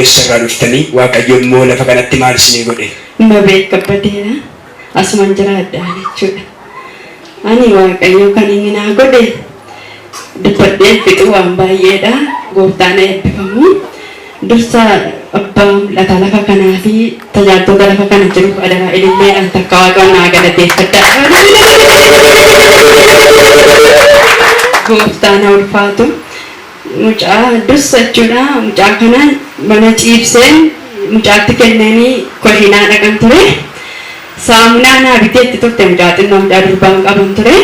Eessarraa dhuftanii? Waaqayyo immoo lafa kanatti maal isinii godhe? Mabeet Kabbadeedha. Asuman jiraadha jechuudha. Ani Waaqayyo kan inni naa godhe dubbadhee fixu waan baay'eedha. Gooftaan eebbifamu. Dursa abbaa mul'ataa lafa kanaa fi tajaajiltoota lafa kana jiruuf adaraa ililleedhaan takka Waaqaan naa galateeffadha. Gooftaan haa ulfaatu. Mucaa dursa jechuudha. Mucaa kana mana ciibseen mucaatti kennanii koshinaa dhaqan ture. Saamunaa naa biteetti turte, mucaa xinnoo, mucaa durbaan qaban ture.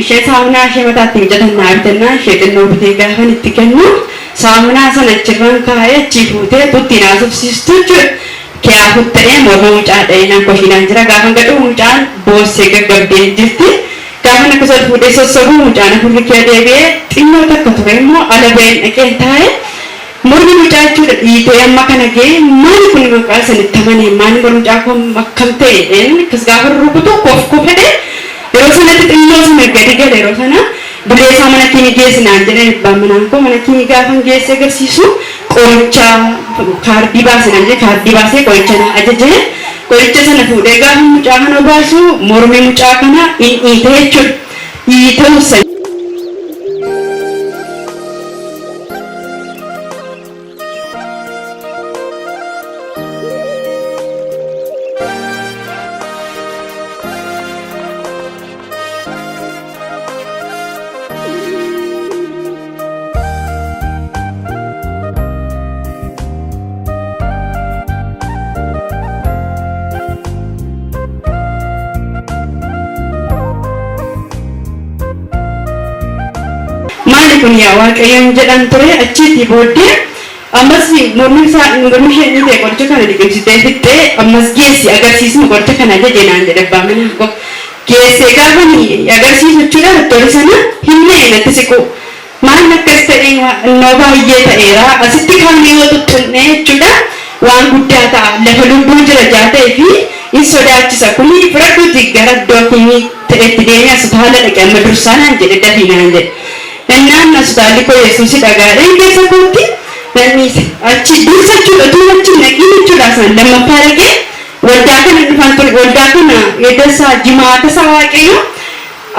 Ishee saamunaa ishee mataatti mijatan naa bitannaa ishee xinnoo bitee gaafan itti kennu, saamunaa sana achirraan kaa'ee achii fuutee tuttiin haasofsiistu jechuudha. Kiyaa futta'ee morma mucaa dha'ee nan koshinaan jira. Gaafan gadhu mucaan boossee gaggabdee jirti. Gaafan akkasuma fuudhee sossobuu mucaan afurri kee deebi'ee xinnoo takka ture immoo ala ba'een dhaqeen taa'e. Mormi mucaa jechuudha dhiitee amma kana ga'e. Maali kun? Maqaa isanitti amanee maali? Mormi mucaa koo akkam ta'e jedheen akkas gaafa rukutu koof kofedhe. Yeroo sanatti xinnoo sana gadi gale. Yeroo sana bulee isaa mana kiini geessi naan jedheen abbaan manaan koo. Mana kiini gaafan geesse agarsiisu, qoricha kaardii baase naan jedhe. Kaardii baasee qoricha na ajaje. Qoricha sana fuudhee gaafa mucaa kana baasu, mormi mucaa kana in dhiite jechuudha. Dhiita'uu sana. Maali kun yaa Waaqayyoon jedhan ture. Achiitii booddee ammas mormi isaa, mormi ishee dhiite, qoricha kana liqimsitee fixxee ammas geessi agarsiisuma qoricha kana ajaje naan jedhe abbaan manaa koo. Geessee gaafa agarsiisu jechuudha, doktorri sana hin na'e natti siqu. Maal akkas ta'e? Innoo baay'ee ta'eera, asitti kaanee yoo tuttunnee jechuudha waan guddaa ta'a, lafa lubbuun jira jaa ta'e fi in sodaachisa kuni, fudhadhuuti gara iddoo kiimii ta'etti deemee asutaala dhaqe amma dursaa naan jedhe, dafii naan jedhe. Innaan asutaalli koo Yesuusi dhagaadhaan keessa kootti nan dhiise. Achi dursa jechuudha utuu achi hin dhaqiin jechuudha isaan lammaffaa dhaqee waldaa kana dhufan ture. Waldaa kana edda jimaata isaa Waaqayyo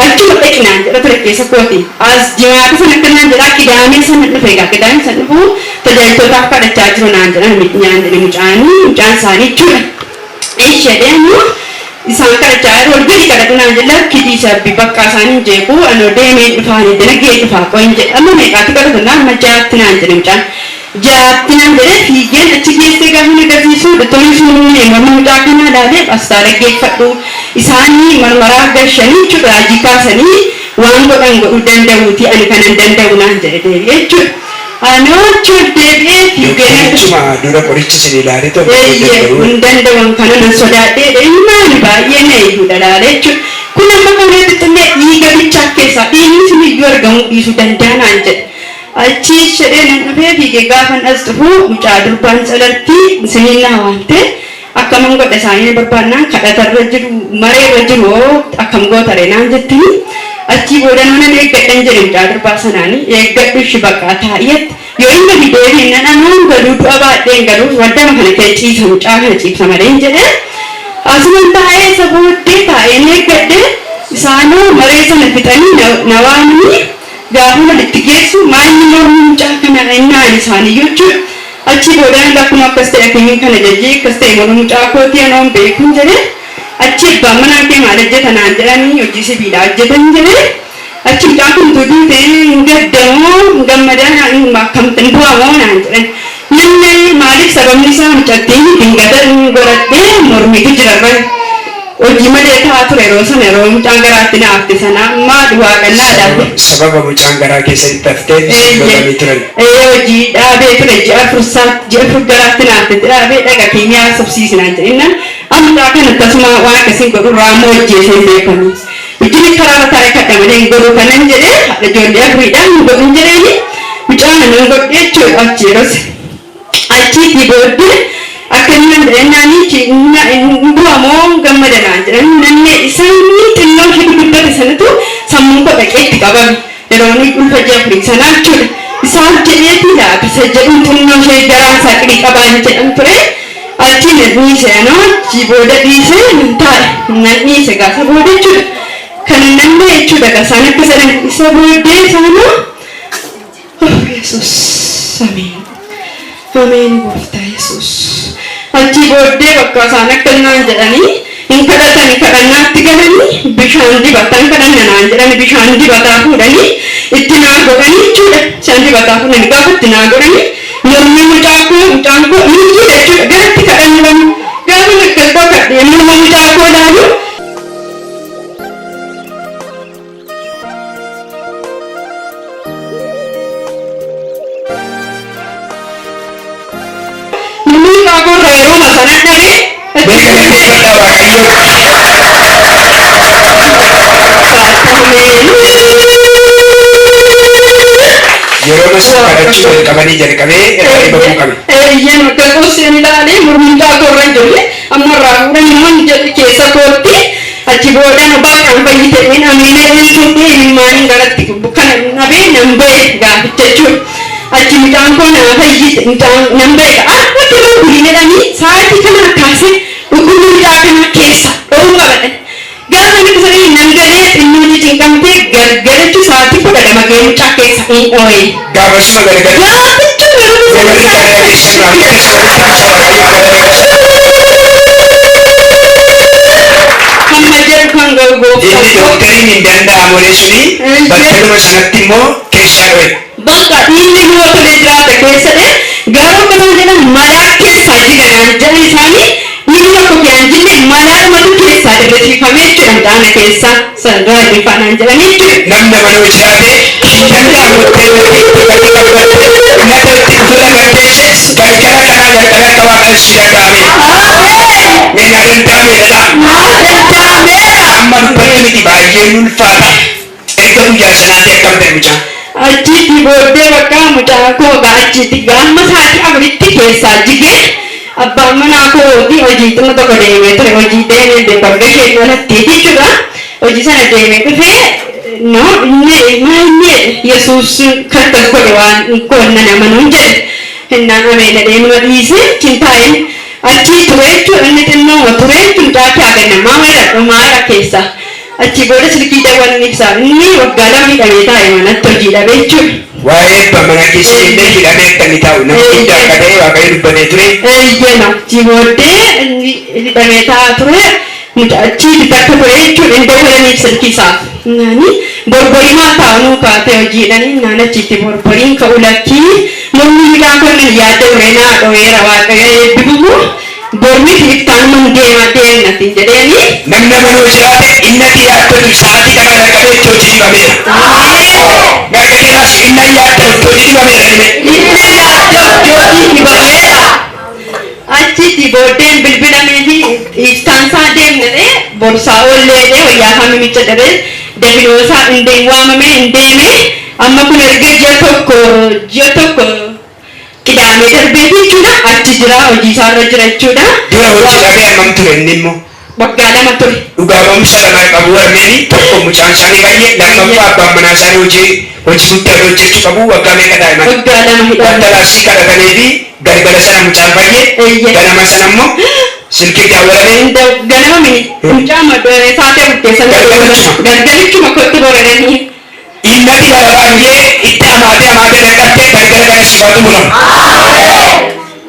achuma dhaqi naan jedha ture keessa kooti. As jimaata sana akka naan jedhaa, Qidaamee sana dhufe egaa. Qidaamee sana dhufu tajaajiltootaaf kadhachaa jiru naan jedhan, naan jedhe mucaanii, mucaan isaanii jechuudha. Ishee deemu isaan kadhachaa jiru, ol gadi kadhatu naan jedhe. Lakki dhiisabbi bakka isaanii hin jeequ, anoo deemeen dhufaa ni nagee dhufaa qoyin jedhe. Amma meeqaatti kadhatu naan, amma 6tti naan jedhe mucaan. 6tti naan jedhe. Fiigeen achi geessee gaafa agarsiisu, doktorri sun morma mucaa kanaa ilaalee asxaa geeffadhu isaanii marmaraa gashanii jechuudha, raajii kaasanii waan godhan godhuu danda'uuti, ani kanan danda'u naan jedhe deebi'ee jechuudha. Anoo achi ol deebi'ee fiigeen. Achuma dura qorichi isin ilaalee tokko danda'u. Hin danda'u, kana nan sodaadhee maali baay'ee na iyyuu dhalaalee jechuudha. Kun amma kanatti xillee dhiiga bichaa keessaa dhiigni sun iyyuu argamuu dhiisuu danda'a naan jedhe. Achi jedhee nan dhufee fiigee gaafan as dhufu, mucaa durbaan calaltii isiniin naa waamte. Akkaman godha isaanii barbaannaan, kadhatarra jiru, mareerra jiru, akkam gootare naan jettini. Achii booda nan eeggadhan jedhe mucaa durbaa sanaanii, eeggadhu ishi bakka taa'eetti yoo inni gadi deebi'e nan anoon galuu du'a baadheen galuu waldama kana kee ciisa, mucaa kana ciibsa malee hin jedhe. Asuman taa'ee isa booddee taa'een eeggadhe. Isaanoo maree sana fixanii na waamanii, gaafa walitti geessu maalli mormi mucaa kana innaan isaanii jechuudha. Achii boodaan lakkuma akkas ta'e, akkamiin kana jajjee akkas ta'e mormi mucaa kootii, anoon beekuun jedhe. Achi abbaan manaa kee maal hojjeta naan jedhanii, hojii sibiilaa hojjetan jedhe. Achi mucaan kun utuu duute hin gaddamoo, hin gammadaa, akkam, hin bu'amoo naan jedhan. Namni maaliif, sababni isaa mucattiin dingata godhadhee mormitu jira irra hojii malee ta'aa ture yeroo sana, yeroo mucaan garaatti na hafte sana maal waaqannaa dhaabde. Sababa mucaan garaa keessatti hafteef isin lolanii turan. Hojii dhaabee ture ji'a 4, ji'a 4 garaatti na hafte dhaabee dhaqa keenyaa sobsiisinaan jedhinnan, amma kana tasuma waan akkasiin godhu raammoo hojjeesee hin beekani. Hojiin karaarra taa'ee kadha malee hin godhu kanan jedhee, haadha ijoollee afuriidhaan hin godhin jedheeni mucaa nan godhe jechuudha achi yeroos. Achiitii booddee akka inni nan jedhennaan, hin bu'amoo gammada naan jedhan. Namni isaanii xinnoo ishee dubbate sanatu sammuun koo dhaqee itti qabame yeroo inni ulfa ji'a 4 sanaa jechuudha. Isaan Maal jedheeti laata isa jedhuun xinnoo ishee garaan isaa qirii qabaan jedhan ture. Achi na dhiise anoo achi booda dhiise nan taa'e nan dhiise gaafa booda jechuudha. Kan namni jechuudha isaan akka jedhan isa booddee isaanoo oh Yesuus ameen ameen gooftaa Yesuus. Achi booddee bakka isaan akka naan jedhanii hin kadhatani kadhannaatti galanii bishaan dibatan kadhanna naan jedhani bishaan dibataa fuudhanii itti naa godhanii jechuudha. Bishaan dibataa fuudhanii gaafa itti naa godhanii mormi mucaa koo mucaan koo ni jiidha jechuudha. Garatti kadhannamu gaafa akkas dhokadhe morma mucaa koo ilaalu mormi mucaa koo irraa yeroo sana dhabee Mee galateeffadhaa Waaqayyo. Yeroo mas kadhachuu jalqabanii jalqabee irraa dhibamuu qabe. Eeyyeen akka qooseen ilaalee mormi mucaa koo irra ijoollee amma irraa fuudhan immoo jedhu keessa kootti achi booda nu baaqaan fayyitee amiinee fuudhee imimmaaniin garatti kana nabee nan ba'e gaaficha jechuudha. Achi mucaan koo naa fayyite mucaan nan ba'e akka nama guliin jedhanii sa'aatii kana kaasee dhukkubni mucaa kana keessa dhoowuu qabadhan. Gaafa inni sadii nan galee xinnoo cinqamtee gargarachu sa'aatii 12 ga'ee mucaa keessa hin dhooye. Gaafasuma galgala. Gaaficha garuu Mee warri jaalala keessan raawwatan walitti qabsa Waaqayyo galateeffadhaa. Hamma jedhu kan ga'u Inni gooftaa. doktariin hin danda'amu suni battaluma sanatti immoo keessaa dho'e. Bakka dhiigni yoo tolee jiraate keessadhe garuu akkasuma jedhan malaa keessaa jiganaan jedhan isaanii dhiigni tokko kiyaan jinne malaadhumatu keessaa dirrisiifamee jechuudha mucaana keessa sanarraa dhiifaanaan jedhanii jechuudha. Namni amanuu jiraate hin danda'amu jettee itti gatii qabdatte nata itti ofirra gaddeesse galgala kanaa jalqabee akka Waaqayyo si danda'ame. Mee naa danda'ame jedhaa. Amma dubbatti miti baay'ee ulfaata. Erga guyyaa sanaatti akkam ta'e mucaan? Achitti booddee bakka mucaa koo achitti gaamma sa'aatii 4tti keessaa jigee abbaan manaa koo hojii xinna tokko deemee ture hojii deemee beekamte isheen alatti jechuudha. Hojii sana deemee dhufee no inni maal Yesuus kan akkas godhe waan koonna namanuun jedhe. Hinnaan ameen jedhee nama dhiise achiin taa'een achii ture jechuudha inni xinnoo ture jechuun mucaa kee gannamaa maal dhumaadha keessa. Achi booda silkii dawwan ibsa inni waggaa 2 hidhamee taa'e manatti hojii dhabee jechuudha. Waa'ee abbaa manaa keessa illee hidhamee akka inni taa'u nama guddaa akka ta'e Waaqayyo dubbatee ture. Eeyyena achi booddee inni hidhamee taa'aa ture achi takka ture jechuudha inni dawwalaniif silkii isaaf. Naani borborii maal taa'anuu kaatee hojiidhanii naan achitti borboriin ka'u lakkii mormi mucaa kun yaadda ture naa dhoweera Waaqayyo eebbifamu bormi fi iftaan deema deemnatiin jedheeni. Namni amanuu jiraate inni ati yaaddatu sa'aatii kanaa jalqabee itti hojii dibameera. Mirga keeraas inni yaaddatu itti hojii dibameera dhime. Inni yaaddatu hojii dibameera. Achitti booddeen bilbilamee fi iftaan isaa deemnee borsaa olleedhee wayyaa isaa mimicha dhabee dafinoosaa hin waamamee hin deeme amma kun erga ji'a tokko qidaamee darbee jechuudha achi jira hojii isaarra jira jechuudha. Dura hojii dhabee hammam ture inni immoo? Waggaa 2 ture. Dhugaa ba'umsa lama qabu warreen tokko mucaan isaanii baay'ee lammaffaa abbaan manaa isaanii hojii guddaa hojjechuu qabu waggaa meeqa taa'e mana? Waggaa 2 hidhamee. Wanta laasii kadhatanii fi galgala sana mucaan baay'ee ganama sana immoo silkii daawwatamee. Ganama mini mucaa saatee murteessan galgalichuma kootti boreedanii. Innati bara baay'ee itti amaatee amaatee dadhabdee galgala kana si baatu murama.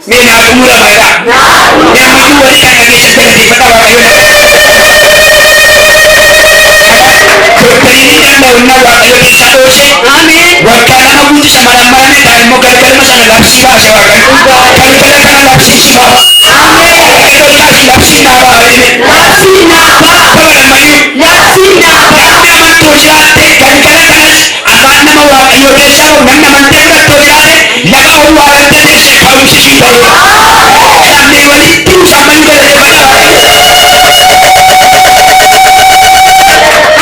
Mee naa xumurama jedhaa. Mee ammayyuu warri kana keessa galateeffadhaa Waaqayyo. Doktariin hin danda'u innaa Waaqayyo keessaa dhoose. Ameen. Waggaa 2 guutuu isa marammarame ta'e immoo galgaluma sana labsii baase Waaqayyo. Galgala kana labsii si baasa. Waaqayyo kaasi labsii naa ba'a jedhe. Labsii naa ba'a. Tola ammayyuu. Labsii naa ba'a. Namni amantuu jiraatte galgala kanas afaan nama Waaqayyo keessaa bahu namni amantee fudhattoo jiraate lafa owwaalamtee teesse ka'umsi sii ta'eera. Namni walitti ammayyuu galateeffadhaa Waaqayyo.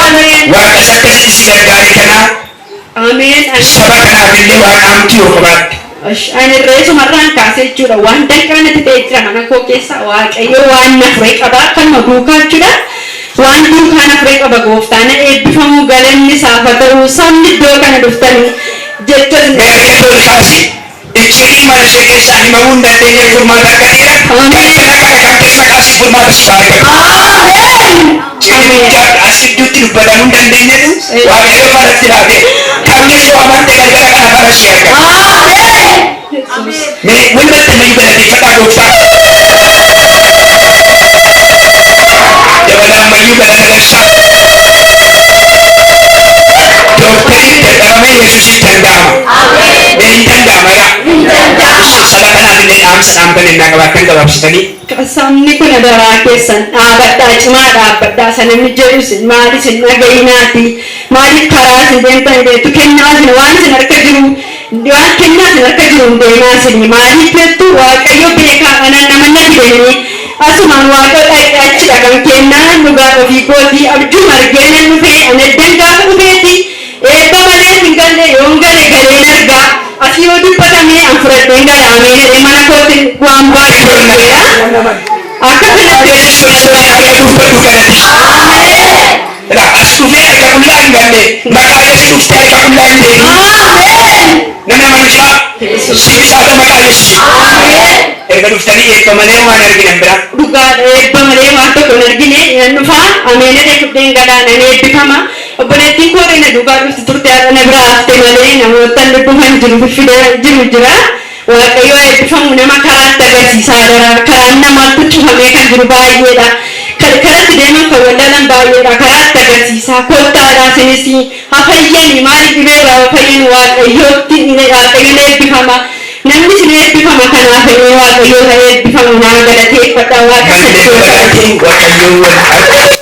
Ameen. Waaqas akkasitti si gargaare kanaa Ameen. saba kanaaf illee waan dhaamtu yoo qabaatte. Ani reessumarraan kaasee jechuudha waan danqaa natti ta'e jira mana koo keessa Waaqayyo waan na fure qaba kanuma duukaa jechuudha. Waan duukaa na fure qaba gooftaan eebbifamuu galanni isaaf haa ta'u sabni iddoo kana dhuftanii Jechas Mee harka kee ol kaasi. Icciitiin mana ishee keessaa himamuu hin dandeenye furmaata argateera. Galgala kana kan keessa maqaa si furmaata si argatu. Icciitii guddaa as gidduutti dubbatamuu hin dandeenyetu Waaqayyo manatti laate. Kan keessa amante galgala kana fara ishee argatu. Mee walumatti ammayyuu galateeffadhaa gooftaa. Dabalaa ammayyuu galata galchaa. Dookteriin dadhabamee Yesuusiif danda'ama. Mee hin danda'ama yaa. Saba kanaaf illee dhaamsa dhaamtan ennaa qabaattan gabaabsitanii. Sabni kun adaraa keessan dhaabadhaa, cimaa dhaabbadhaa. Isa namni jedhu isin maal isin dhaga'inaati? Maaliif karaa isin deemtan beektu? Kennaa isin waan isin harka jiru, waan kennaa isin harka jiru hin deemaa isin maaliif jettu? Waaqayyo beekaa anan nama na fidanii asumaan Waaqa dhaqe achi dhaqan kennaa dhugaa ofii kootii abjuu margee nan dhufee. An eddan gaafa dhufeeti eebba malee hin galle. Yoon gale galeen argaa asii yoo dubbatame an fudhadheen gala. Ameen jedhee mana kootti waan baay'ee darbeera akka kanatti. Yesuus Kiristoos harka dubbatu kanatti. Ilaa, as dhufee harka qullaa hin galle. Maqaa Yesuus dhuftee harka qullaa hin deemin. Namni amanu jira. Siif haa ta'u maqaa Yesuus. Erga dhuftanii eebba malee waan arginan bira. Dhugaadha, eebba malee waan tokko hin argine. Nan dhufaa, ameen jedhee fudheen galaa, nan eebbifama. Obboleettiin koo na duukaa dhufti turte har'a na biraa hafte malee namoota dhufan jiru fiffidee jiru jira. Waaqayyo eebbifamu. Nama karaatti agarsiisaa jira. Karaan namaatti cufamee kan jiru baay'eedha. Karatti deeman kan wallaalan baay'eedha. Karaatti agarsiisaa kottaadha. Isinis hafayyani maaliif dhibeerraa hafayyan? Waaqayyootti Waaqayyoon eebbifama. Namni isin eebbifama. Kanaaf inni Waaqayyoo eebbifamu naa galateeffadha Waaqa. Mallee Isa balaatiin Waaqayyoo wal argatu.